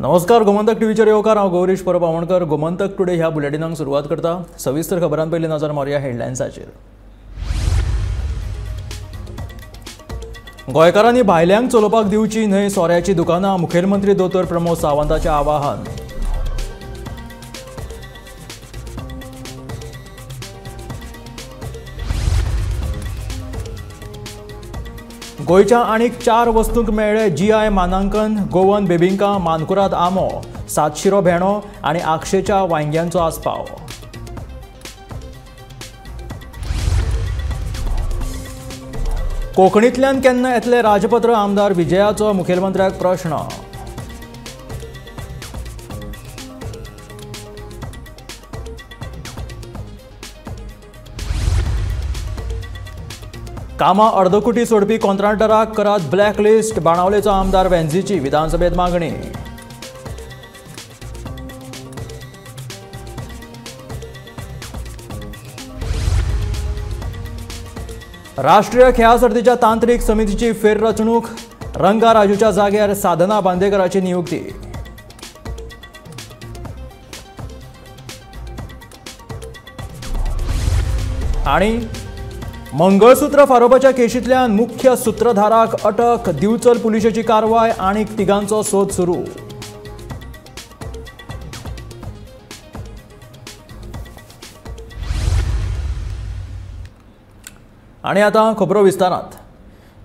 नमस्कार, गोमंतक टीव्हीचेर येवकार. हांव गौरीश परब आमोणकर. गोमंतक टुडे ह्या बुलेटिनाक सुरवात करता. सविस्तर खबरां पयलीं नजर मारुया हेडलायन्साचेर. गोंयकारांनी भायल्यांक चलोवपाक दिवची न्हय सोऱ्याची दुकानां, मुखेलमंत्री दोतोर प्रमोद सावंताचें आवाहन. गोंयच्या आनीक 4 वस्तूंक मेळ्ळे जीआय मानांकन. गोवन बेबिंका, मानकुराद आंबो, सातशिरो भेणो आनी आक्षेच्या वांयग्यांचो आस्पाव. कोंकणींतल्यान केन्ना येतलें राजपत्र? आमदार विजयाचो मुखेलमंत्र्याक प्रश्न. कामां अर्दकुटी सोडपी कॉन्ट्रॅक्टराक करात ब्लॅकलिस्ट. बाणावलेचो आमदार वेंझीची विधानसभेत मागणी. राष्ट्रीय खेळां सर्तीच्या तांत्रिक समितीची फेररचणूक. रंगा राजूच्या जाग्यार साधना बांदेकराची नियुक्ती. आणि मंगळसूत्र फारोवपाच्या केशींतल्यान मुख्य सूत्रधाराक अटक. दिवचल पुलिशेची कारवाय. आनीक तिगांचो सोद सुरू. आनी आतां खबरो विस्तारांत.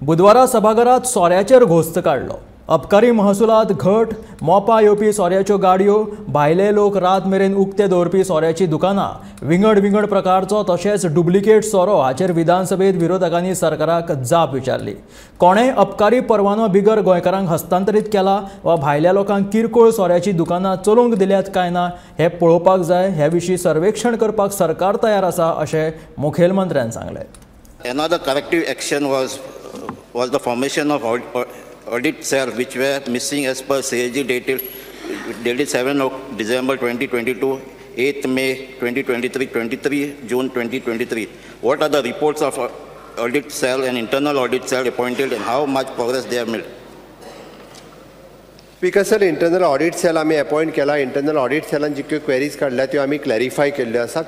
बुधवारा सभाघरांत सोऱ्याचेर घोस्त काडलो. अबकारी महसुलात घट, मोपा येवपी सोऱ्याच्यो गाडयो, भायले लोक रात मेरेन उक्ते दवरपी सोऱ्याचीं दुकानां, विंगड विंगड प्रकारचो तशेंच डुप्लिकेट सोरो हाचेर विधानसभेत विरोधकांनी सरकाराक जाप विचारली. कोणें अबकारी परवानो बिगर गोंयकारांक हस्तांतरीत केला वा भायल्या लोकांक किरकोळ सोऱ्याचीं दुकानां चलोवंक दिल्यात काय ना हें पळोवपाक जाय. हे विशीं सर्वेक्षण करपाक सरकार तयार आसा अशें मुखेलमंत्र्यान सांगलें. Another corrective action was the formation of audit cell, which were missing as per CAG dated 7 December 2022, 8 May 2023, 23 June 2023. What are the reports of audit cell and internal audit cell appointed and how much progress they have made? Speaker sir, internal audit cell आमी appoint केला. Internal audit सेलान जितक्यो queries काडल्या त्यो आमी clarify केल्ल्यो आसा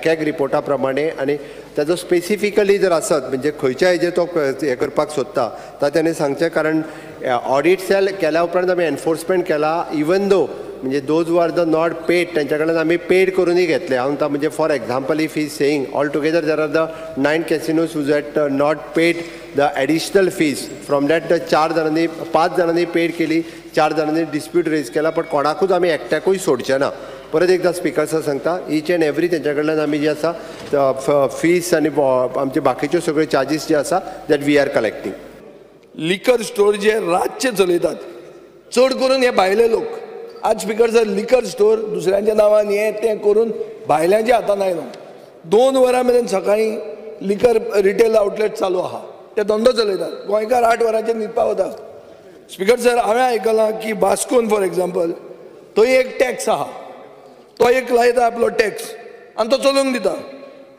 CAG रिपोर्टा प्रमाणे. आनी ताजो स्पेसिफिकली जर आसत म्हणजे खंयच्या हेजेर तो हें करपाक सोदता तर तेणें सांगचें, कारण ऑडिट सेल केल्या उपरांत आमी एनफोर्समेंट केला. इवन दो म्हणजे those who are the not paid तेंच्या कडल्यान आमी पेड करूनय घेतले. हांव म्हणटा म्हणजे for example if is saying all together there are the 9 casinos whose had not paid the additional fees. From that the 4 जाणांनी 5 जाणांनी पेड केली, 4 जाणांनी डिस्प्यूट रेज केला, बट कोणाकूच आमी एकट्याकूय सोडचे ना. परत एकदा स्पिकर सर सांगता, इच एंड एवरी तेंच्या कडल्यान आमी जे आसा फीस आनी आमचे बाकीच्यो सगळ्यो चार्जीस जे आसा that we are collecting. Liquor store जे रातचे चलयतात चड करून हे भायले लोक. आज स्पिकर सर लिकर स्टोर दुसऱ्यांच्या नांवान हें तें करून भायल्यांच्या हातान आयलो. 2 वरां मेरेन सकाळीं लिकर रिटेल आउटलेट चालू आहा, ते धंदो चलयतात. गोंयकार 8 वरांचेर न्हिदपाक वतात. स्पिकर सर, हांवें आयकलां की वास्कोन फॉर एग्जाम्पल थंय एक टॅक्स आहा, तो एक लायता आपलो टॅक्स आनी तो चलोवंक दिता.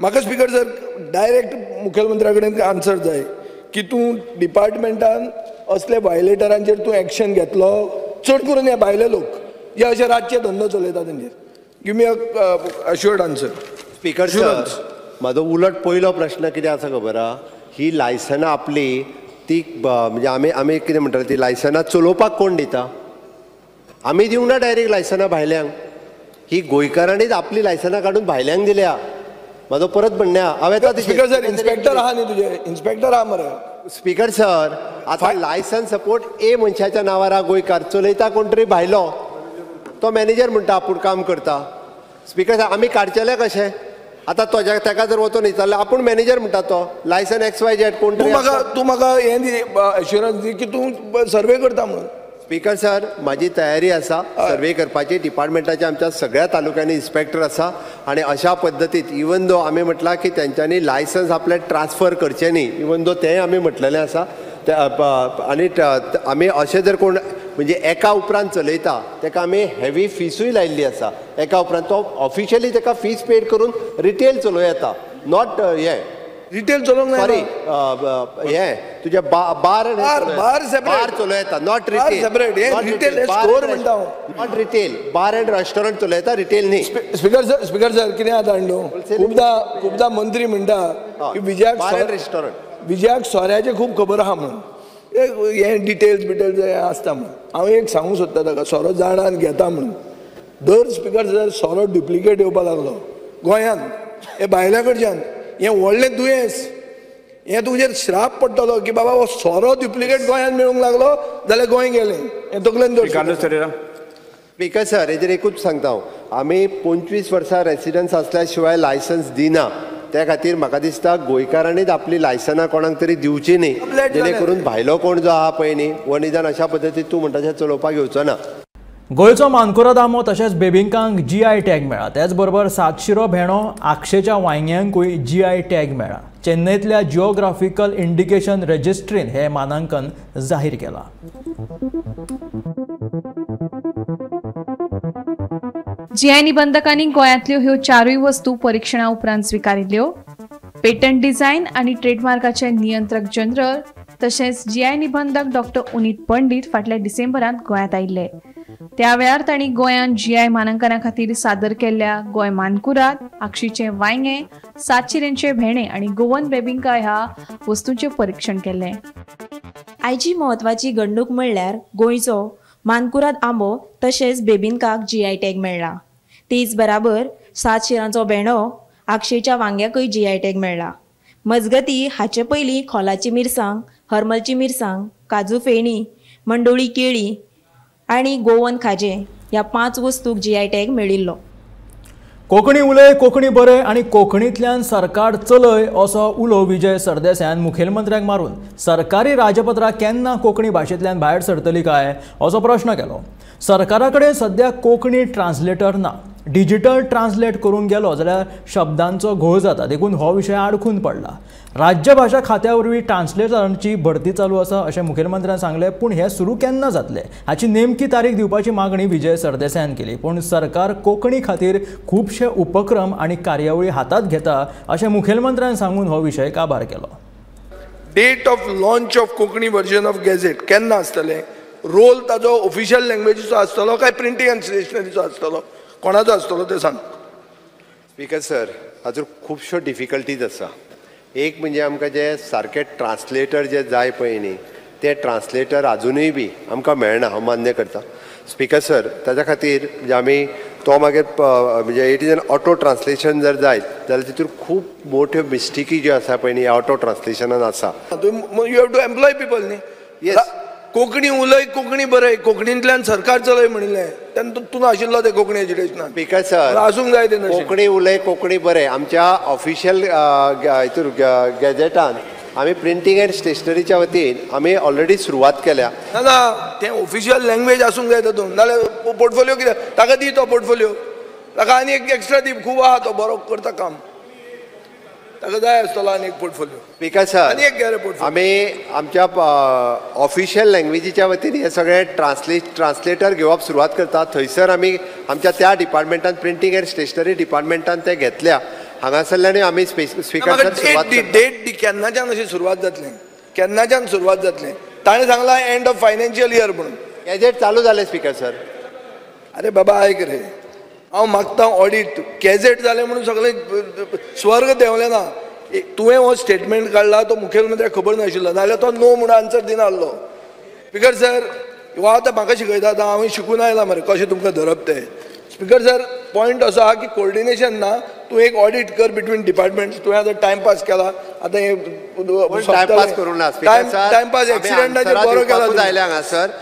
म्हाका स्पिकर सर डायरेक्ट मुखेलमंत्र्या कडेन आन्सर जाय की तूं डिपार्टमेंटान असले वायलेटरांचेर तूं एक्शन घेतलो, चड करून हे भायले लोक जे अशे रातचे धंदो चलयता तेंचेर. Give me a assured answer. Speaker sir, म्हाजो उलट पयलो प्रश्न कितें आसा खबर आहा, ही लायसनां आपली ती म्हणजे आमी आमी कितें म्हणटाले ती लायसनां चलोवपाक कोण दिता? आमी दिवंक ना डायरेक्ट लायसनां भायल्यांक. ही गोंयकारांनीच आपली लायसनां काडून भायल्यांक दिल्या. म्हाजो परत म्हणणें आहा, हांव येता. स्पिकर सर, इन्स्पेक्टर आहा न्ही तुजे, इन्स्पेक्टर आहा मरे. स्पिकर सर, आतां लायसन सपोर्ट ए मनशाच्या नांवार आहा, गोंयकार चलयता कोण तरी भायलो, तो मॅनेजर म्हणटा आपूण काम करता. स्पिकर सर, आमी काडचेले कशें? आतां तोज्या ताका जर वचोन विचारलें आपूण मॅनेजर म्हणटा, तो लायसन एक्स वाय झेड कोण तरी. तूं म्हाका हें दी एश्युरन्स दी की तूं सर्वे करता म्हणून. स्पिकर सर, म्हाजी तयारी आसा सर्वे करपाची. डिपार्टमेंटाच्या आमच्या सगळ्या तालुक्यांनी इन्स्पेक्टर आसा आनी अशा पद्दतीत इवन दो आमी म्हटलां की तेंच्यांनी लायसन्स आपलें ट्रान्सफर करचें न्ही, इवन दो तेंय आमी म्हटलेलें आसा. आनी आमी अशें जर कोण म्हणजे एका उपरांत चलयता ताका आमी हेवी फिसूय लायिल्ली आसा. एका उपरांत तो ऑफिशियली ताका फीस पेड करून रिटेल चलोवं येता, not हें. रिटेल चलोवंक सॉरी हे तुझ्या बार बार सेपरेट चलो येता, not retail. Separate हे रिटेल स्टोर म्हणटा हांव, not retail. Bar and restaurant चलो येता, रिटेल न्ही. स्पीकर सर, स्पीकर सर कितें जाता न्हू, खुबदां खुबदां मंत्री म्हणटा की विजयाक बार एंड रेस्टॉरंट, विजयाक सोऱ्याचें खूब खबर आहा म्हणून, हे डिटेल्स बिटेल्स हे आसता म्हणून. हांव एक सांगूंक सोदता ताका, सोरो जाणा आनी घेता म्हणून. दर स्पीकर सर सोरो डुप्लिकेट येवपाक लागलो गोंयांत, हे भायल्या कडच्यान. हें व्हडलें दुयेंस, हें तुजेर श्राप पडटलो की बाबा हो सोरो डुप्लिकेट गोंयांत मेळूंक लागलो जाल्यार गोंय गेलें. हें तकलेन दवर. स्पीकर सर हेजेर एकूच सांगता हांव, आमी 25 वर्सां रेसिडन्स आसल्या शिवाय लायसन्स दिना. त्या खातीर म्हाका दिसता गोंयकारांनीच आपली लायसनां कोणाक तरी दिवची न्ही, जेणे करून भायलो कोण जो आहा पळय न्ही हो निदान अशा पद्दतीन तूं म्हणटा तशें चलोवपाक येवचो ना. गोंयचो मानकुराद आंबो तशेंच बेबिंकांक जीआय टॅग मेळ्ळा. त्याचबरोबर सातशिरो भेणो आक्षेच्या वांयग्यांकूय जीआय टॅग मेळ्ळा. चेन्नईतल्या जिओग्राफिकल इंडिकेशन रजिस्ट्रीन हे मानांकन जाहीर केलां. जीआय निबंधकांनी गोंयांतल्यो ह्यो चारूय वस्तू परिक्षणा उपरांत स्विकारिल्ल्यो. पेटंट डिझायन आनी ट्रेडमार्काचे नियंत्रक जनरल तशेंच जीआय निबंधक डॉक्टर उनीत पंडीत फाटल्या डिसेंबरांत गोंयांत आयिल्ले. त्या वेळार तांणी गोंयांत जीआय मानांकना खातीर सादर केल्ल्या गोंय मानकुराद, आक्षीचें वांयगें, सातशिरेंचे भेणे आनी गोवन बेबिंका ह्या वस्तूंचें परिक्षण केल्लें. आयची म्हत्वाची घडणूक म्हणल्यार गोंयचो मानकुराद आंबो तशेंच बेबिंकाक जीआय टॅग मेळ्ळा. तेच बराबर सातशिरांचो भेंडो, आक्षेच्या वांग्याकूय जीआय टॅग मेळ्ळा. मजगती हाचे पयलीं खोलाची मिरसांग, हरमलची मिरसांग, काजू फेणी, मंडोळी केळी आनी गोवन खाजें ह्या 5 वस्तूंक जीआय टॅग मेळिल्लो. कोंकणी उलय, कोंकणी बरय आनी कोंकणींतल्यान सरकार चलय असो उलो विजय सरदेसायान मुखेलमंत्र्यांक मारून सरकारी राजपत्रां केन्ना कोंकणी भाशेंतल्यान भायर सरतली काय असो प्रश्न केलो. सरकारा कडेन सद्या कोंकणी ट्रान्सलेटर ना. डिजिटल ट्रान्सलेट करूंक गेलो जाल्यार शब्दांचो घोळ जाता, देखून हो विशय आडखून पडला. राज्यभाशा खात्या वरवीं ट्रान्सलेटरांची भरती चालू आसा अशें मुखेलमंत्र्यान सांगलें, पूण हें सुरू केन्ना जातलें हाची नेमकी तारीख दिवपाची मागणी विजय सरदेसायान केली. पूण सरकार कोंकणी खातीर खुबशे उपक्रम आनी कार्यावळी हातांत घेता अशें मुखेलमंत्र्यान सांगून हो विशय काबार केलो. Date of launch of Konkani version of gazette केन्ना आसतलें? रोल ताजो ऑफिशियल लँग्वेजीचो आसतलो काय प्रिंटींग आनी स्टेशनरीचो आसतलो, कोणाचो आसतलो तें सांग. स्पीकर सर, हाजूर खुबश्यो डिफिकल्टीज आसा. एक म्हणजे आमकां जे सारके ट्रान्सलेटर जे जाय पळय न्ही ते ट्रान्सलेटर आजुनूय बी आमकां मेळना, हांव मान्य करता. स्पीकर सर, ताच्या खातीर म्हणजे आमी तो मागीर म्हणजे it is an auto translation जर जायत जाल्यार तितून खूब मोठ्यो मिस्टेकी ज्यो आसा पळय न्ही ऑटो ट्रान्सलेशनान आसा. You have to employ people न्ही. येस, कोंकणी उलय, कोंकणी बरय, कोंकणींतल्यान सरकार चलय म्हणिल्लें तेन्ना तूं नाशिल्लो ते कोंकणी एज्युकेशनान. स्पीकर सर, आसूंक जाय तें. कोंकणी उलय, कोंकणी बरय आमच्या ऑफिशियल हितूर गॅजेटान आमी प्रिंटींग एंड स्टेशनरीच्या वतीन आमी ऑलरेडी सुरवात केल्या. ना ना, तें ऑफिशियल लँग्वेज आसूंक जाय तातूंत, नाल्यार पोर्टफोलियो कितें ताका दी तो पोर्टफोलियो, ताका आनी एक एक्स्ट्रा दी, खूब आहा तो बरो करता काम, ताका जाय आसतलो आनी एक पोर्टफोलियो. स्पीकर सर, आनी एक घे रे पोर्टफोलियो. आमी आमच्या ऑफिशियल लँग्वेजीच्या वतीन हे सगळे ट्रान्सलेटर घेवप सुरवात करता. थंयसर आमी आमच्या त्या डिपार्टमेंटान प्रिंटींग एंड स्टेशनरी डिपार्टमेंटान ते घेतल्या. हांगासरल्यानूय आमी स्पीकर सर सुरवात करता. डेट दी, केन्नाच्यान अशी सुरवात जातली, केन्नाच्यान सुरवात जातली? ताणें सांगलां एंड ऑफ फायनान्शियल इयर म्हणून. गॅजेट चालू जालें स्पीकर सर. अरे बाबा आयक रे, हांव मागता ऑडीट. गॅजेट जालें म्हणून सगळें स्वर्ग देंवलें ना. तुवें हो स्टेटमेंट काडला तो मुखेलमंत्र्याक खबर नाशिल्लो, नाल्यार तो नो म्हणून आन्सर दिनासलो. स्पीकर सर, हो आतां म्हाका शिकयता, आतां हांवें शिकून आयलां मरे कशें तुमकां धरप तें. स्पीकर सर, पॉयंट असो आहा की कोर्डिनेशन ना. तूं एक ऑडीट कर बिटवीन डिपार्टमेंट्स. तुवें आतां टायमपास केला, आतां हें टायमपास करूंक ना. टायमपास एक्सिडंटाचेर बरो केला.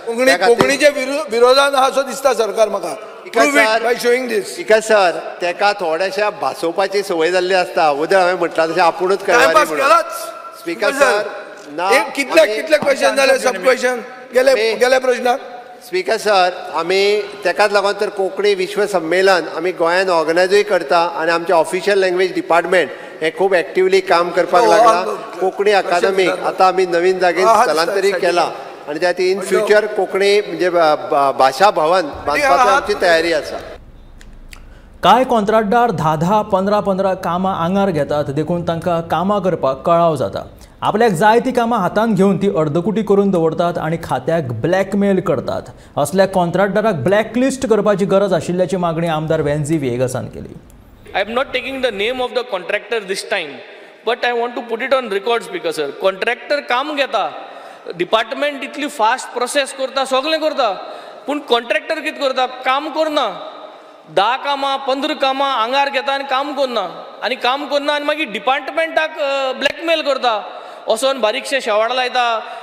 कोंकणी कोंकणीच्या विरोधान आहा असो दिसता सरकार म्हाका. By showing this. Speaker sir, तेका थोड्याशा भासोवपाची संवय जाल्ली आसता. उदय हांवें म्हटलां तशें आपुणूच टायमपास केलाच. स्पीकर सर, ना कितले कितले क्वेश्चन जाले, सब क्वेश्चन गेले गेले प्रश्नाक. स्पीकर सर, आमी तेकाच लागून तर कोंकणी विश्व संमेलन आमी गोंयांत ऑर्गनायजूय करता आनी आमचें ऑफिशियल लँग्वेज डिपार्टमेंट हें खूब एक्टिवली काम करपाक लागलां. कोंकणी अकादमीक आतां आमी नवीन जागेर स्थलांतरीत केलां आनी त्या इन फ्युचर कोंकणी म्हणजे भाशा भवन बांदपाची आमची तयारी आसा. कांय कॉन्ट्रॅक्टदार 10-10, 15-15 कामां आंगार घेतात, देखून तांकां कामां करपाक कळाव जाता. आपल्याक जाय ती कामां हातांत घेवन ती अर्दकुटी करून दवरतात आनी खात्याक ब्लॅकमेल करतात. असल्या कॉन्ट्रॅक्टदाराक ब्लॅकलिस्ट करपाची गरज आशिल्ल्याची मागणी आमदार वेन्झी व्हिएगासान केली. I am not taking the name of the contractor this time, but I want to put it on record, Speaker sir. Contractor काम घेता, डिपार्टमेंट इतली फास्ट प्रोसेस करता, सगळें करता, पूण कॉन्ट्रॅक्टर कितें करता, काम करना. 10 कामां 15 कामां आंगार घेता आनी काम करना, आनी काम करना आनी मागीर डिपार्टमेंटाक ब्लॅकमेल करता, वचोन बारीकशें शेवाळ लायता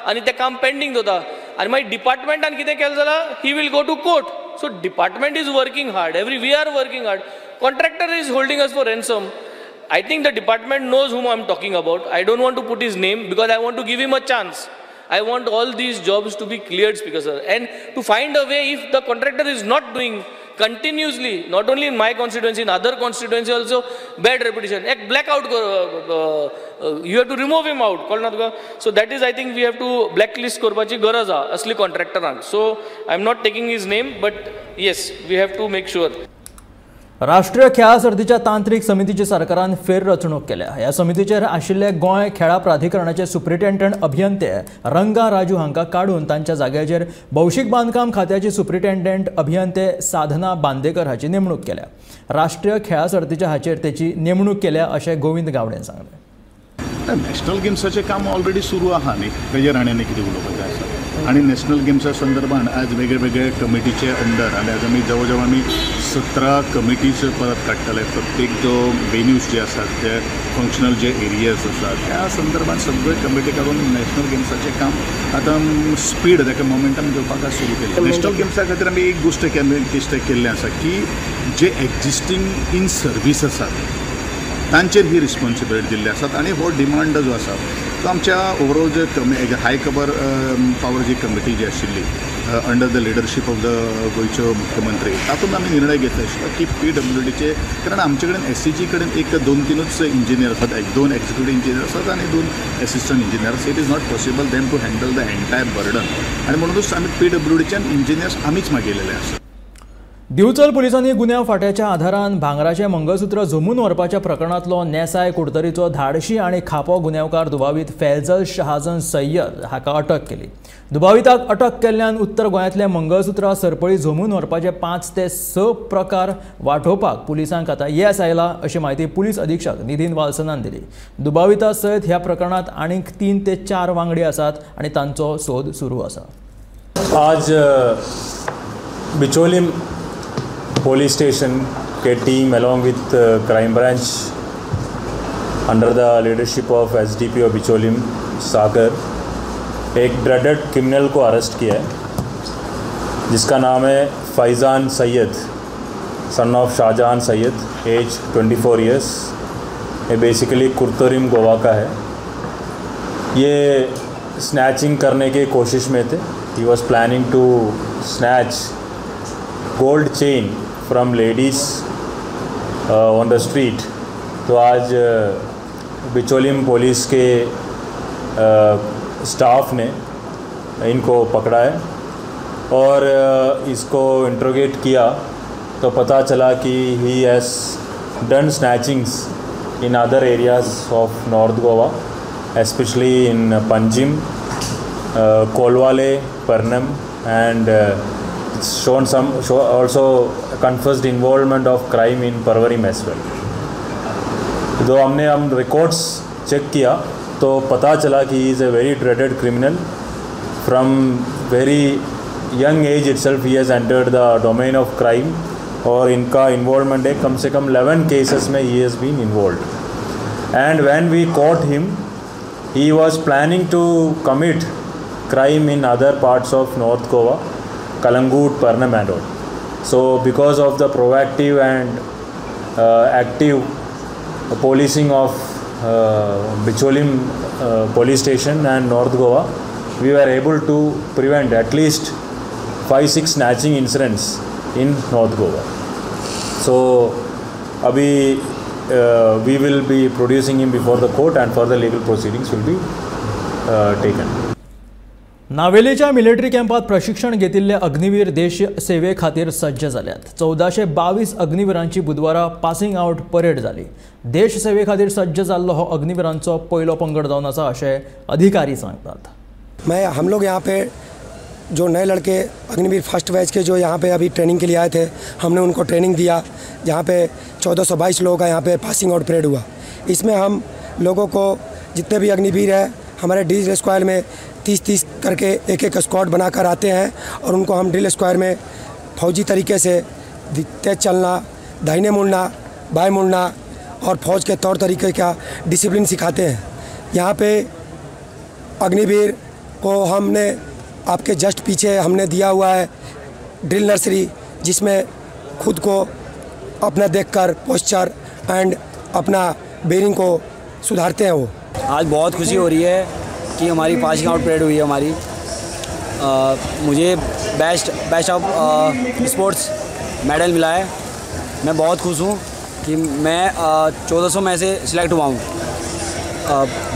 आनी तें काम पेंडींग दवरता. आनी मागीर डिपार्टमेंटान कितें केलें जाल्यार he will go to court. So department is working hard, we are working hard, contractor is holding us for ransom. I think the department knows whom I am talking about. I don't want to put his name because I want to give him a chance. I want all these jobs to be cleared, Speaker sir, and to find a way if the contractor is not doing continuously, not only in my constituency, in other constituency also, bad reputation. Ek blackout, you have to remove him out. So that is, I think we have to blacklist korpachi garaz aa asli contractor. So I am not taking his name, but yes, we have to make sure. राष्ट्रीय खेळां सर्तीच्या तांत्रिक समितीची सरकारान फेररचणूक केल्या. ह्या समितीचेर आशिल्ले गोंय खेळां प्राधिकरणाचे सुप्रिटेंडंट अभियंते रंगा राजू हांकां काडून तांच्या जाग्याचेर भौशीक बांदकाम खात्याचे सुप्रिटेंडंट अभियंते साधना बांदेकर हाची नेमणूक केल्या. राष्ट्रीय खेळां सर्तीच्या हाचेर तेची नेमणूक केल्या अशें गोविंद गावडेन सांगलें. नॅशनल गेम्साचें काम ऑलरेडी सुरू आहा न्ही, तेजेर आनी आनी कितें उलोवपाचें आसा. आनी नॅशनल गेम्सा संदर्भान आज वेगळे वेगळे कमिटीचे अंडर आनी आज आमी जवळ जवळ आमी 17 कमिटीज परत काडटले. प्रत्येक जो वेन्यूज जे आसात ते फंक्शनल जे एरियाज आसात त्या संदर्भान सगळे कमिटी काडून नॅशनल गेम्साचें काम आतां स्पीड ताका मोमेंटम घेवपाक सुरू केलें. नॅशनल गेम्सा खातीर आमी एक गोश्ट केल्लें आसा की जे एक्जिस्टींग इन सर्वीस आसात तांचेर ही रिस्पॉन्सिबिलिटी दिल्ली आसात आनी हो डिमांड जो आसा तो आमच्या ओवरऑल जे कमी हाय कवर पावर जी कमिटी जी आशिल्ली under the leadership of the गोंयच्यो मुख्यमंत्री तातूंत आमी निर्णय घेतले आशिल्लो की पी डब्ल्यू डीचे, कारण आमचे कडेन एस सी जी कडेन एक 2-3 इंजिनियर आसात, एक 2 एक्झिक्युटीव इंजिनियर आसात आनी 2 assistant engineer. It is not possible them to handle the entire burden आनी म्हणूनच आमी पी डब्ल्यू डीच्यान इंजिनियर्स आमीच मागयलेले आसात. दिवचल पुलिसांनी गुन्यांव फाट्याच्या आधारान भांगराचें मंगळसूत्र झोमून व्हरपाच्या प्रकरणांतलो नेसाय कुडतरीचो धाडशी आनी खापो गुन्यांवकार दुबावीत फैजल शहाजन सय्यद हाका अटक केली. दुबाविताक अटक केल्ल्यान उत्तर गोंयांतले मंगळसूत्र सरपळी झोमून व्हरपाचे 5 ते 6 प्रकार वांटोवपाक पुलिसांक आतां येस आयला अशी म्हायती पुलीस अधीक्षक निधीन वाल्सनान दिली. दुबाविता सयत ह्या प्रकरणांत आनीक 3 ते 4 वांगडी आसात आनी तांचो सोद सुरू आसा. आज Bicholim police station K team along with crime branch under the leadership of SDPO Bicholim Sagar एक ड्रेडेड क्रिमिनल को अरेस्ट किया है जिसका नाम है Faizan Syed, son of Shahjahan Syed, age 24 years. ये बेसिकली कुर्तोरिम गोवा का है. ये स्नैचिंग करने की कोशिश में थे. He was planning to snatch gold chain from ladies on the street. तो आज बिचोलिम पुलिस के स्टाफ ने इनको पकड़ा है और इसको इंट्रोगेट किया तो पता चला कि he has done snatchings in other areas of North Goa, especially in Panjim, Colvale, Pernem and shown some also confessed involvement of crime in Parvarim as well. तो हमने हम रिकॉर्ड्स चेक किया तो पता चला कि he is a very dreaded criminal. From very young age itself he has entered the domain of crime और इनका involvement है कम से कम 11 cases में he has been involved. And when we caught him he was planning to commit crime in other parts of North Goa, Calangute, Pernem and all. So because of the proactive and active policing of Bicholim police station and North Goa, we were able to prevent at least 5-6 snatching incidents in North Goa. So abhi we will be producing him before the court and further legal proceedings will be taken. नावेलीच्या military कॅम्पात प्रशिक्षण घेतिल्ले अग्निवीर देश सेवे खातीर सज्ज जाल्यात. 1422 अग्निवीरांची बुधवारा पासिंग आउट परेड जाली. देश सेवे खातीर सज्ज जाल्लो हो अग्निवीरांचो पयलो पंगड जावन आसा अशें अधिकारी सांगतात. मैं हम लोग यहाँ पे जो नए लड़के अग्निवीर फर्स्ट बैच के जो यहाँ पे अभी ट्रेनिंग के लिए आए थे, हमने उनको ट्रेनिंग दिया। जहाँ पे 1422 लोगों का यहाँ पे पासिंग आउट परेड हुआ। इसमें हम लोगों को जितने भी अग्निवीर हैं हमारे ड्रिल स्क्वायर में 30-30 करके एक एक स्क्वाड बनाकर आते हैं और उनको हम ड्रिल स्क्वायर में फौजी तरीके से तेज चलना, दाहिने मुड़ना, बाएं मुड़ना और फौज के तौर तरीके का डिसिप्लिन सिखाते हैं। यहाँ पे अग्निवीर को हमने आपके जस्ट पीछे हमने दिया हुआ है ड्रिल नर्सरी, जिसमें खुद को अपना देखकर पोस्चर एंड अपना बेरिंग को सुधारते हैं। वो आज बहुत खुशी हो रही है कि हमारी पासिंग आउट परेड हुई है हमारी। मुझे बेस्ट ऑफ स्पोर्ट्स मेडल मिला है। मैं बहुत खुश हूँ कि मैं 1400 में से सिलेक्ट हुआ हूँ।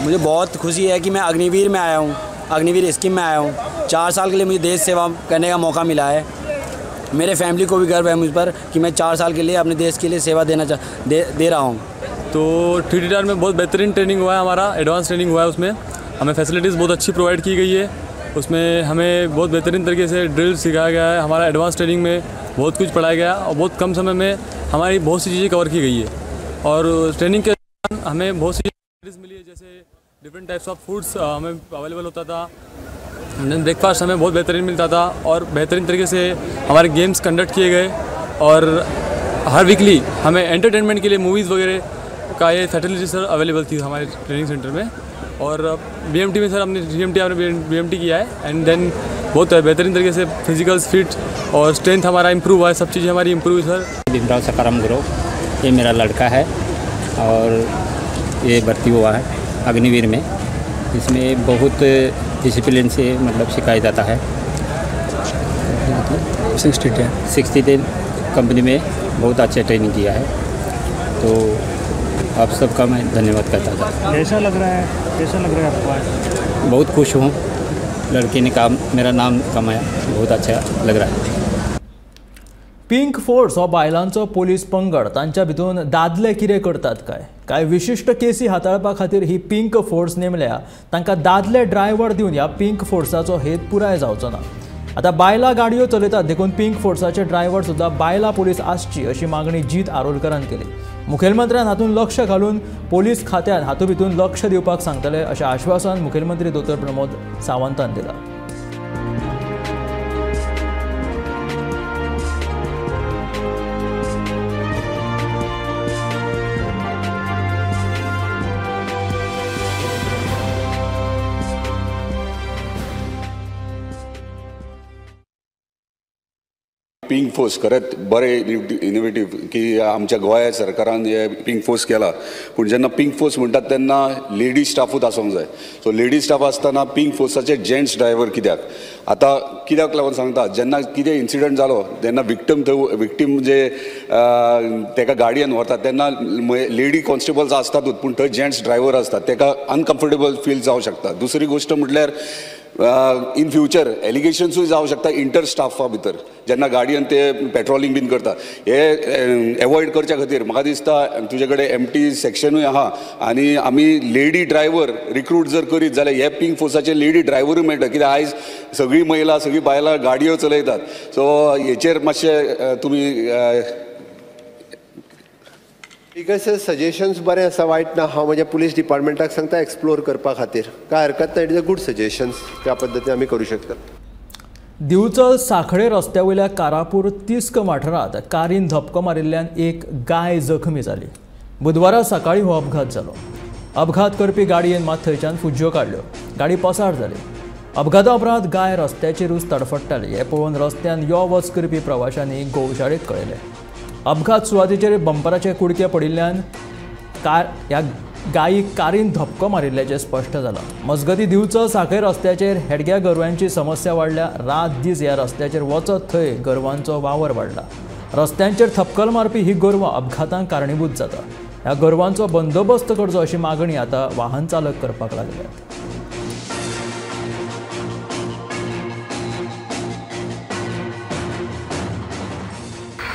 मुझे बहुत खुशी है कि मैं अग्निवीर में आया हूँ, अग्निवीर स्कीम में आया हूँ। 4 साल के लिए मुझे देश सेवा करने का मौका मिला है। मेरे फैमिली को भी गर्व है मुझ पर कि मैं 4 साल के लिए अपने देश के लिए सेवा दे रहा हूँ। तो TTR में बहुत बेहतरीन ट्रेनिंग हुआ है हमारा, एडवांस ट्रेनिंग हुआ है। उसमें हमें फैसिलिटीज़ बहुत अच्छी प्रोवाइड की गई है। उसमें हमें बहुत बेहतरीन तरीके से ड्रिल सिखाया गया है। हमारा एडवांस ट्रेनिंग में बहुत कुछ पढ़ाया गया और बहुत कम समय में हमारी बहुत सी चीज़ें कवर की गई है। और ट्रेनिंग के दौरान हमें बहुत सी फैसिलिटीज़ मिली है, जैसे डिफरेंट टाइप्स ऑफ फूड्स हमें अवेलेबल होता था, ब्रेकफास्ट हमें बहुत बेहतरीन मिलता था और बेहतरीन तरीके से हमारे गेम्स कंडक्ट किए गए। और हर वीकली हमें एंटरटेनमेंट के लिए मूवीज़ वगैरह का ये फैसिलिटी सर अवेलेबल थी हमारे ट्रेनिंग सेंटर में। और BMT में सर हमने GMT हमने BMT किया है एंड then बहुत बेहतरीन तरीके से फिजिकल फिट और स्ट्रेंथ हमारा इम्प्रूव हुआ है, सब चीज़ें हमारी इम्प्रूव हुई सर। भीमराव सकाराम गुरु, ये मेरा लड़का है और ये भर्ती हुआ है अग्निवीर में। इसमें बहुत डिसिप्लिन से मतलब सिखाया जाता है। 60 कंपनी में बहुत अच्छा ट्रेनिंग किया है, तो आप सबका मैं धन्यवाद करता हूँ। कैसा लग रहा है, कैसा लग रहा है आपको आज? बहुत खुश हूँ, लड़के ने काम मेरा नाम कमाया, बहुत अच्छा लग रहा है। पिंक फोर्स हो बायलांचो पोलीस पंगड, तांच्या भितून दादले कितें करतात काय काय विशिश्ट केसी हाताळपा खातीर ही पिंक फोर्स नेमल्या। तांकां दादले ड्रायव्हर दिवन ह्या पिंक फोर्साचो हेत पुराय जावचो ना। आतां बायलां गाडयो चलयतात देखून पिंक फोर्साचे ड्रायव्हर सुद्दां बायलां पोलीस आसची अशी मागणी जीत आरोलकरान केली। मुखेलमंत्र्यान हातूंत लक्ष घालून पोलीस खात्यान हातूंत भितून लक्ष दिवपाक सांगतले अशें आश्वासन मुखेलमंत्री दोतोर प्रमोद सावंतान दिलां। पिंक फोर्स खरेंच बरें इनोवेटीव की आमच्या गोंय सरकारान हे पिंक फोर्स केला, पूण जेन्ना पिंक फोर्स म्हणटात तेन्ना लेडीज स्टाफूच आसूंक जाय. सो लेडीज स्टाफ आसतना पिंक फोर्साचे जेंट्स ड्रायव्हर कित्याक? आतां कित्याक लागून सांगता, जेन्ना कितें इन्सिडंट जालो तेन्ना विक्टम थंय विक्टीम जे तेका गाडयेन व्हरतात तेन्ना लेडी कॉन्स्टेबल्स आसतातूच, पूण थंय जेंट्स ड्रायव्हर आसतात, तेका अनकम्फर्टेबल फील जावं शकता. दुसरी गोश्ट म्हटल्यार इन फ्युचर एलिगेशन्सूय जावं शकता इंटर स्टाफा भितर, जेन्ना गाडयेन ते पेट्रोलिंग बीन करता. हे एवॉयड करच्या खातीर म्हाका दिसता तुजे कडेन एमटी सेक्शनूय आहा आनी आमी लेडी ड्रायव्हर रिक्रूट जर करीत जाल्यार हे पिंक फोर्साचे लेडी ड्रायव्हरूय मेळटा, कित्याक आयज सगळीं महिला सगळीं बायलां गाडयो चलयतात. सो हेचेर मातशें तुमी because suggestions बरें आसा, वायट ना. हांव म्हज्या पुलीस डिपार्टमेंटाक सांगता एक्सप्लोर करपा खातीर, कांय हरकत ना. It is a good suggestions, त्या पद्दतीन आमी करूं शकता. दिवचल साखळे रस्त्या वयल्या कारापूर तिस्क वाठारांत कारीन धपको मारिल्ल्यान एक गाय जखमी जाली. बुधवारा सकाळीं हो अपघात जालो. अपघात करपी गाडयेन मात थंयच्यान फुज्ज्यो काडल्यो, गाडी पसार जाली. अपघाता उपरांत गाय रस्त्याचेरूच तडफडटाली. हें पळोवन रस्त्यान यो वच करपी प्रवाशांनी गोशाळेक कळयलें. अपघात सुवातेचेर बंपराचे कुडके पडिल्ल्यान ह्या गायीक कारीन धपको मारिल्ल्याचें स्पश्ट जालां. मजगतीं दिवचल साखळे रस्त्याचेर हेडग्या गोरवांची समस्या वाडल्या. रात दीस ह्या रस्त्याचेर वचत थंय गोरवांचो वावर वाडला. रस्त्यांचेर थपकल मारपी ही गोरवां अपघातांक कारणीभूत जाता. ह्या गोरवांचो बंदोबस्त करचो अशी मागणी आतां वाहन चालक करपाक लागल्यात.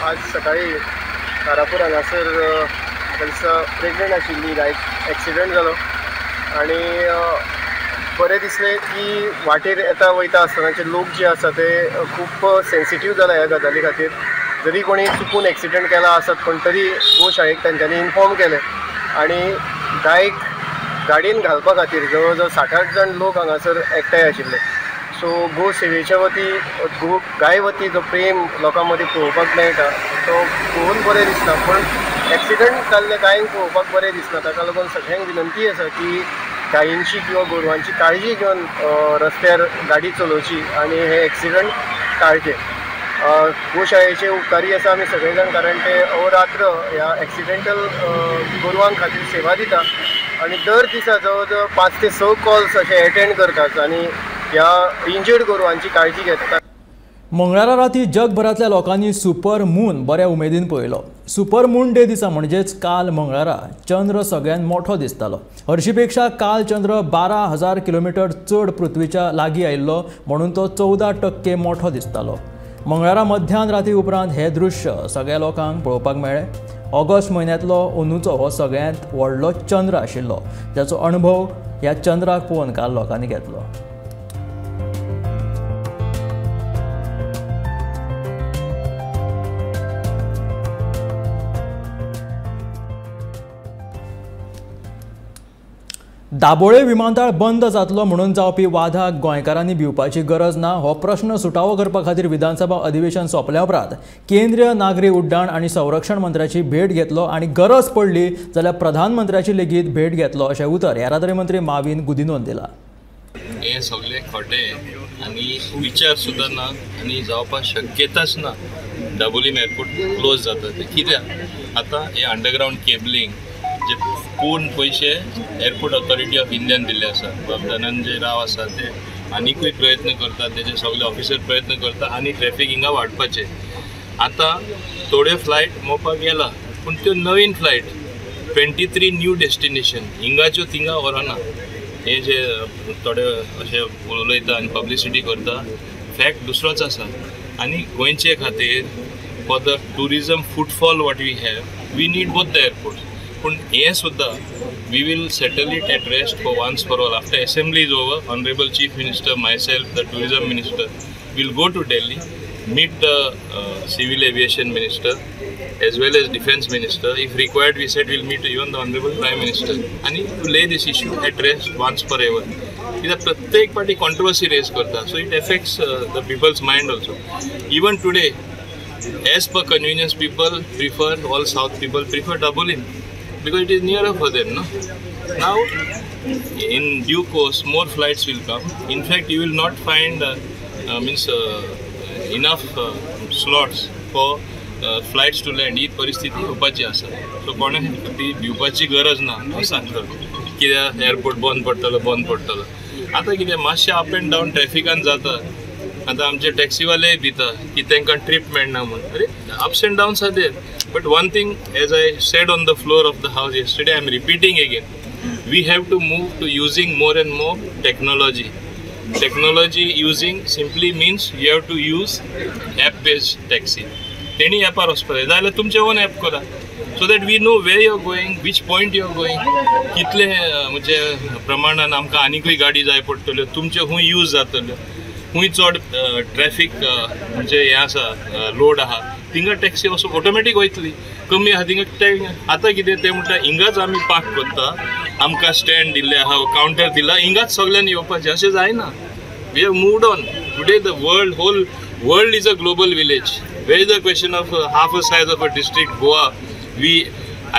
आज सकाळी कारापूर हांगासर म्हाका दिसता प्रेग्नंट आशिल्ली गायक एक्सिडंट जालो आनी बरें दिसलें की वाटेर येता वयता आसतनाचे लोक जे आसा ते खूब सेन्सिटीव जाला ह्या गजाली खातीर. जरी कोणी चुकून एक्सिडंट केला आसत पण तरी गोशाळेक तांच्यांनी इन्फॉर्म केलें आनी गायक गाडयेन घालपा खातीर जवळ जवळ 60-8 जाण लोक हांगासर एकठांय आशिल्ले. सो गो सेवेच्या वती गो गाय वती जो प्रेम लोकां मदीं पळोवपाक मेळटा तो पळोवन बरें दिसता, पण एक्सिडंट जाल्ले गायेंक पळोवपाक बरें दिसना. ताका लागून सगळ्यांक विनंती आसा की गायींची किंवा गोरवांची काळजी घेवन रस्त्यार गाडी चलोवची आनी हे एक्सिडंट टाळचे. गोशाळेचे उपकारी आसा आमी सगळे जाण, कारण ते अहोरात्र ह्या एक्सिडेंटल गोरवां खातीर सेवा दिता आनी दर दिसा जवळ जवळ 5 ते 6 कॉल्स अशे एटेंड करतात आनी ह्या इंजर्ड गोरवांची काळजी घेतात. मंगळारा राती जगभरांतल्या लोकांनी सुपर मून बऱ्या उमेदीन पळयलो. सुपर मून डे दिसा म्हणजेच काल मंगळारा चंद्र सगळ्यांत मोठो दिसतालो. हरशी पेक्षा काल चंद्र 12,000 किलोमिटर चड पृथ्वीच्या लागीं आयिल्लो म्हणून तो 14% मोठो दिसतालो. मंगळारा मध्यान राती उपरांत हे दृश्य सगळ्या लोकांक पळोवपाक मेळ्ळें. ऑगस्ट म्हयन्यांतलो अंदूचो हो सगळ्यांत व्हडलो चंद्र आशिल्लो, जाचो अणभव ह्या चंद्राक पळोवन काल लोकांनी घेतलो. दाबोळे विमानतळ बंद जातलो म्हणून जावपी वादाक गोंयकारांनी भिवपाची गरज ना. हो प्रश्न सुटावो करपा खातीर विधानसभा अधिवेशन सोंपल्या उपरांत केंद्रीय नागरी उड्डाण आनी संरक्षण मंत्र्याची भेट घेतलो आनी गरज पडली जाल्यार प्रधानमंत्र्याची लेगीत भेट घेतलो अशें उतर येरादारी मंत्री माविन गुदिनोन दिला. हे सगळे खोटे आनी विचार सुद्दां ना आनी जावपाक शक्यताच ना. दाबोलीम एअरपोर्ट क्लोज जाता ते कित्याक आतां हे अंडरग्रावंड केबलिंग जे पूर्ण पयशे एअरपोर्ट ऑथॉरिटी ऑफ इंडियान दिल्ले आसा. बाब धनंजय राव आसा ते आनिकूय प्रयत्न करतात, तेजे सगळे ऑफिसर प्रयत्न करता आनी ट्रॅफीक हिंगा वाडपाचे. आतां थोड्यो फ्लायट मोपा गेला पूण त्यो नवीन फ्लायट 23 न्यू डेस्टिनेशन हिंगाच्यो थिंगा व्हरना. हे जे थोडे अशे उलयता आनी पब्लिसिटी करता फॅक्ट दुसरोच आसा. आनी गोंयचे खातीर for the tourism footfall what we have we need both the airport. पूण हें सुद्दां we will settle it at rest for once for all. After assembly is over, honourable chief minister, myself, the tourism minister will go to Delhi, meet the civil aviation minister as well as defence minister. If required we said will meet even the honourable prime minister आनी to lay this issue at rest once for ever. कित्याक प्रत्येक पाटी controversy rays करता, so it affects the people's mind also. Even today as per convenience people prefer, all south people prefer Dabolim because it is nearer for them, no? Now, in due course, more flights will come. In fact, you will not find enough slots for flights to land. ही परिस्थिती येवपाची आसा. So कोणें ती भिवपाची गरज ना. हांव सांगता कित्याक एअरपोर्ट बंद पडटलो बंद पडटलो. आतां कितें मातशें अप एंड डावन ट्रॅफिकान जाता. आतां आमचे टॅक्सीवालेय भिता की तांकां ट्रीप मेळना म्हूण. अरे ups and downs are there. But one thing, as I said on the floor of the house yesterday, I am repeating again, we have to move to using more and more technology. Technology using simply means you have to use app based taxi. तेणी ॲपार वचपाक जाय जाल्यार तुमचें own app करा, so that we know where you are going, which point you are going, कितले म्हणजे प्रमाणान आमकां आनिकूय गाडी जाय पडटल्यो, तुमच्यो खूंय यूज जातल्यो, खूंय चड ट्रॅफीक म्हणजे हें आसा लोड आहा थिंगा टॅक्सी वचून ऑटोमॅटीक वयतली. कमी आहा थिंगा टॅक्सी. आतां कितें ते म्हणटा हिंगाच आमी पार्क करता, आमकां स्टँड दिल्लें आहा, कावंटर दिला, हिंगाच सगळ्यांनी येवपाचें अशें जायना. We have moved on. Today the world, whole world is a global village. Where is the question of half a size of a district Goa, we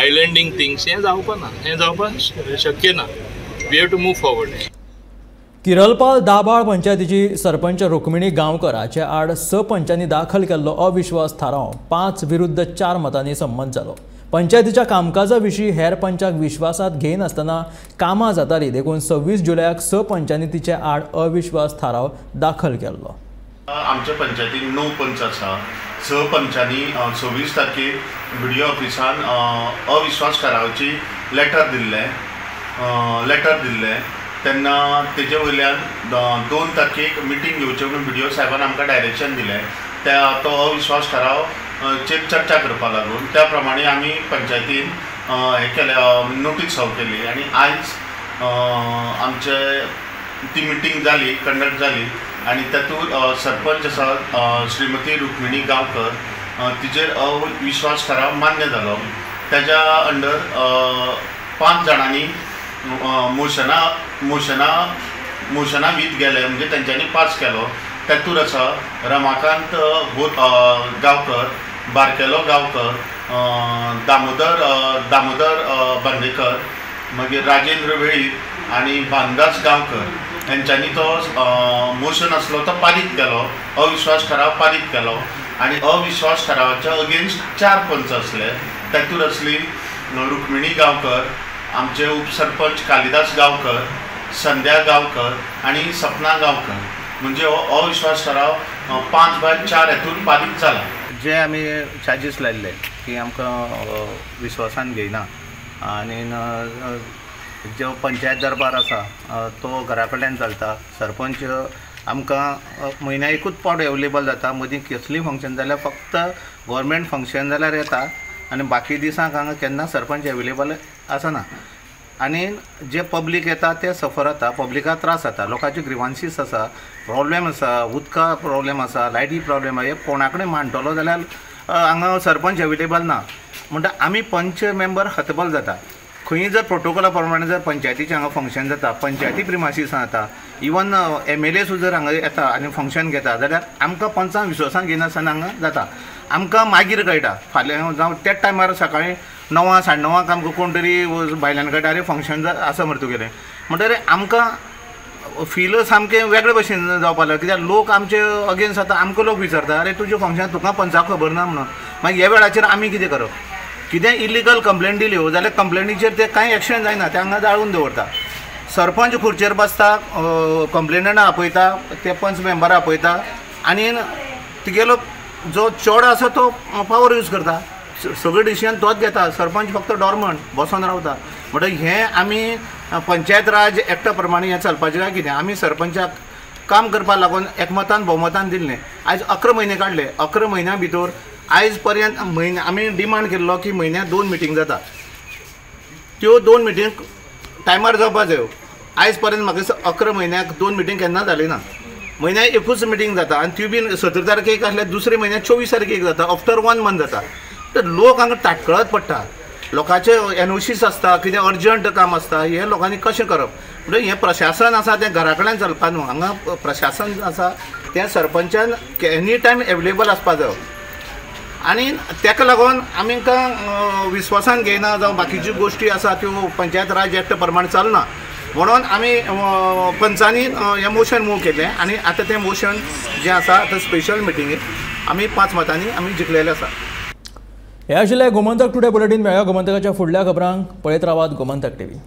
islanding things. हें जावपा ना, हें जावपाक शक्य ना. We have to move forward. Kiralpal Dabhal पंचायतीची sarpanch Rukmini Gaonkar हाचे आड 6 पंचांनी दाखल केल्लो अविश्वास थाराव 5 विरुद्ध 4 मतांनी संमत जालो. पंचायतीच्या कामकाजा विशीं हेर पंचाक विश्वासात घेयनासतना कामां जातालीं, देखून 26 जुलयाक 6 पंचांनी तिचे आड अविश्वास थाराव दाखल केल्लो. आमच्या पंचायतीन 9 पंच आसा. 6 पंचांनी 26 तारखेर बीडीओ ऑफिसान अविश्वास थारावाची लेटर दिल्लें तेन्ना तेजे वयल्यान 2 तारखेक मिटींग घेवचें म्हणून बीडीओ साहेबान आमकां डायरेक्शन दिलें. त्या तो अविश्वास थाराव चेर चर्चा करपा लागून. त्या प्रमाणे आमी पंचायतीन हें केलें, नोटीस सर्व केली आनी आयज आमचे ती मिटींग जाली, कंडक्ट जाली आनी तातूंत सरपंच आसा श्रीमती रुक्मिणी गांवकर तिचेर अविश्वास ठराव मान्य जालो. ताज्या अंडर 5 जाणांनी मोशना वीत गेले, म्हणजे तेंच्यांनी पास केलो. तातूंत आसा रमाकांत गांवकर, बारकेलो गांवकर, दामोदर बांदेकर, मागीर राजेंद्र वेळीप आनी भानदास गांवकर हेंच्यांनी तो मोशन आसलो तो पारीत केलो, अविश्वास ठराव पारीत केलो. आनी अविश्वास ठरावाच्या अगेन्स्ट 4 पंच आसले. तातूंत आसली रुक्मिणी गांवकर, आमचे उपसरपंच कालिदास गांवकर, संध्या गांवकर आनी सपना गांवकर. म्हणजे हो अविश्वास ठराव 5-4 हेतून पारीत जाला. जे आमी चार्जीस लायल्ले की आमकां विश्वासान घेयना आनी जो पंचायत दरबार आसा तो घरा कडल्यान चलता. सरपंच आमकां म्हयन्या एकूच पावट एवेलेबल जाता, मदीं कसलीय फंक्शन जाल्यार फक्त गोवोरमेंट फंक्शन जाल्यार येता आनी बाकी दिसांक हांगा केन्ना सरपंच एवेलेबल आसना. आनी जे पब्लीक येता ते सफर जाता, पब्लिकाक त्रास जाता, लोकांचे ग्रिवांसीस आसा, प्रॉब्लेम आसा, उदका प्रॉब्लेम आसा, लायटी प्रॉब्लेम आसा. हे कोणा कडेन मांडटलो जाल्यार हांगा सरपंच एवेलेबल ना म्हणटा आमी पंच मेंबर हतबल जाता. खंय जर प्रोटोकॉला प्रमाणे जर पंचायतीचें हांगा फंक्शन जाता, पंचायती प्रिमासीसान जाता, इवन MLA सुद्दां जर हांगा येता आनी फंक्शन घेता जाल्यार आमकां पंचांक विश्वासान घेयनासतना हांगा जाता. आमकां मागीर कळटा फाल्यां जावं त्याच टायमार सकाळीं 9 साडे 9 आमकां कोण तरी भायल्यान कळटा अरे फंक्शन आसा मरे तुगेलें, म्हणटकीर आमकां फील सामकें वेगळे भशेन जावपाक लागलें. कित्याक लोक आमचे अगेन्स्ट जाता, आमकां लोक विचारता अरे तुजें फंक्शन तुका पंचाक खबर ना म्हणून. मागीर ह्या वेळाचेर आमी कितें करप? कितें इलिगल कंप्लेन दिल्यो जाल्यार कंप्लेनीचेर ते कांय एक्शन जायना, ते हांगा जाळून दवरता. सरपंच खुर्चेर बसता, कंप्लेनंटा आपयता, ते पंच मेंबरां आपयता आनी तिगेलो जो चेडो आसा तो पावर यूज करता, सगळें डिसिजन तोच घेता, सरपंच फक्त डॉर्मंट बसोन रावता. म्हणटकीर हें आमी पंचायत राज एक्टा प्रमाणे हें चलपाचें काय कितें? आमी सरपंचाक काम करपाक लागून एकमतान भोवमतान दिल्लें. आयज 11 म्हयने काडले, 11 म्हयन्या भितर आयज पर्यंत म्हयने आमी डिमांड केल्लो की म्हयन्याक 2 मिटींग जाता, त्यो 2 मिटींग टायमार जावपा जायो. आयज पर्यंत म्हाका दिसता 11 म्हयन्याक 2 मिटींग केन्ना जाली ना. म्हयन्याक एकूच मिटींग जाता आनी ती बीन 17 तारखेक आसल्यार दुसरे म्हयन्याक 24 तारखेक जाता, आफ्टर 1 मंथ जाता. तर लोक हांगा ताटकळत पडटा, लोकांचे NOCs आसता, कितें अर्जंट काम आसता, हें लोकांनी कशें करप? म्हणजे हें प्रशासन आसा तें घरा कडल्यान चलपा न्हू, हांगा प्रशासन आसा तें सरपंचान एनी टायम एवेलेबल आसपा जायो. आनी ताका लागून आमकां विश्वासान घेयना जावं बाकीच्यो गोश्टी आसा त्यो पंचायत राज एक्ट प्रमाणे चलना म्हणून आमी पंचांनी हें मोशन मूव केलें आनी आतां तें मोशन जें आसा आतां स्पेशल मिटिंगेक आमी 5 मतांनी आमी जिखलेलें आसा. हे आशिल्लें गोमंतक टुडे बुलेटीन. मेळया गोमंतकाच्या फुडल्या खबरांक. पळयत रावात गोमंतक टीव्ही.